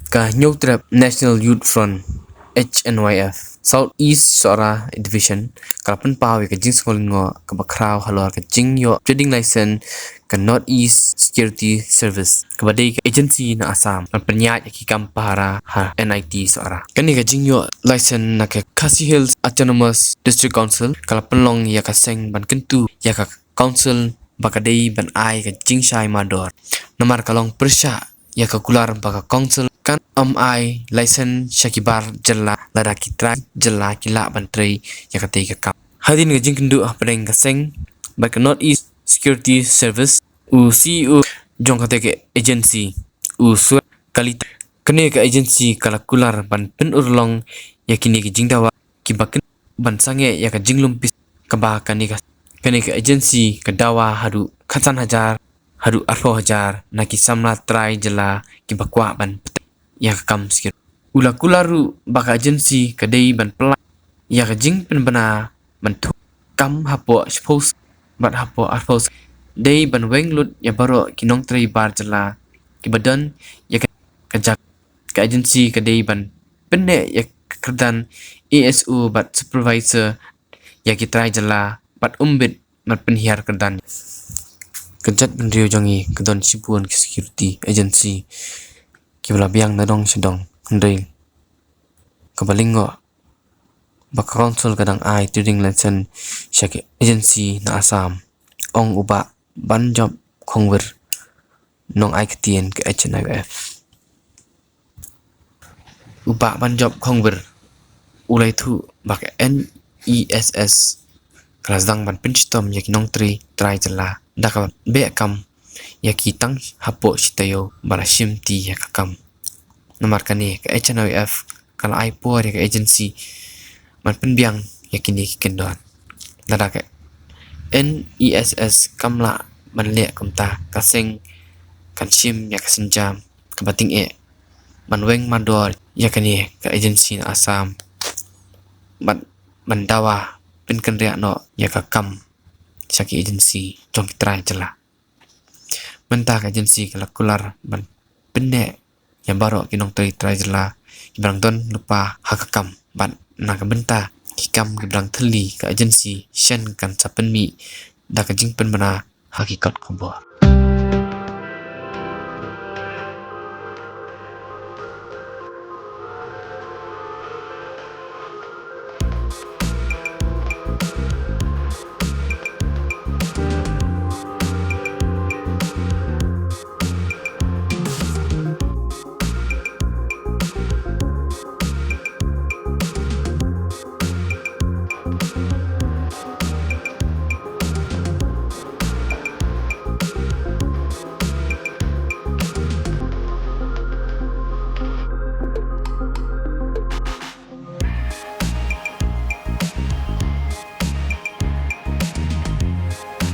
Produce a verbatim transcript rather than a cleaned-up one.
Ka Hynñiewtrep National Youth Front, H N Y F, South East Sohra Division, ka la pynpaw ïa ka jingsngewlyngngoh kaba khraw halor ka jingïoh trading license ka North East Security Service, kaba dei ka agency na Assam, ban pynïaid ïa ki kam pahara ha N I T Sohra. Kane ka jingïoh license na ka Khasi Hills Autonomous District Council, ka la pynlong ïa ka seng ban kyntu ïa ka council ba ka dei ban ai ka jingshai mardor. Namar ka long pyrshah ïa ka kular ba ka council kan ym ai license sha ki bar jylla lada ki trai jylla ki lah ban trei ïa katei ka kam. Hadien ka jingkynduh hapdeng ka seng bad ka North East Security Service, u C E O jong katei ka agency, u Suresh Kalita, kane ka agency ka la kular ban pynurlong ïa kine ki jingdawa kiba kynduh ban sangeh ïa ka jinglum pisa kaba kane ka, kane ka agency ka dawa haduh khatsan hajar haduh arphew hajar na ki samla trai jylla kiba kwah ban pynbeit ïa ka kam security. U la kular ruh ba ka agency ka dei ban pynlait ïa ka jingpynbna ban thung kam hapoh shiphew snem bad hapoh arphew snem dei ban weng lut ïa baroh ki nongtrei bar jylla kiba don ïa ka, ka jaka. Ka agency ka dei ban pynneh ïa ka kyrdan A S O bad supervisor ïa ki trai jylla bad ym bit ban pynhiar kyrdan. Ka jaitbynriew jong ngi ka don shibun ki security agency kiba la biang na dong sha dong, hynrei kaba lyngngoh ba ka council ka dang ai trading license sha ki agency na Assam, ong u Bah Banjop Khongwir, nongai ktien ka H N Y F. U Bah Banjop Khongwir u la ïathuh ba ka N E S S ka la sdang ban pynshitom ïa ki nongtrei trai jylla da kaba beh kam ïa ki tang hapoh shi taïew ba la shim ti ïa ka kam. Namar kane ka H N Y F ka la ai por ïa ka agency ban pynbiang ïa kine ki kyndon. Lada ka N E S S kam lah ban leh kumta, ka seng kan shim ïa ka sienjam kaba tyngeh ban weng mardor ïa kane ka agency na Assam bad ban dawa pynkynriah noh ïa ka kam sha ki agency jong ki trai jylla. Mynta ka agency ka la kular ban pynneh ïa baroh ki nongtrei trai jylla kiba dang don lypa ha ka kam bad na ka bynta ki kam kiba dang thylli ka agency shen kan sa pynmih da ka jingpynbna ha ki kot khubor.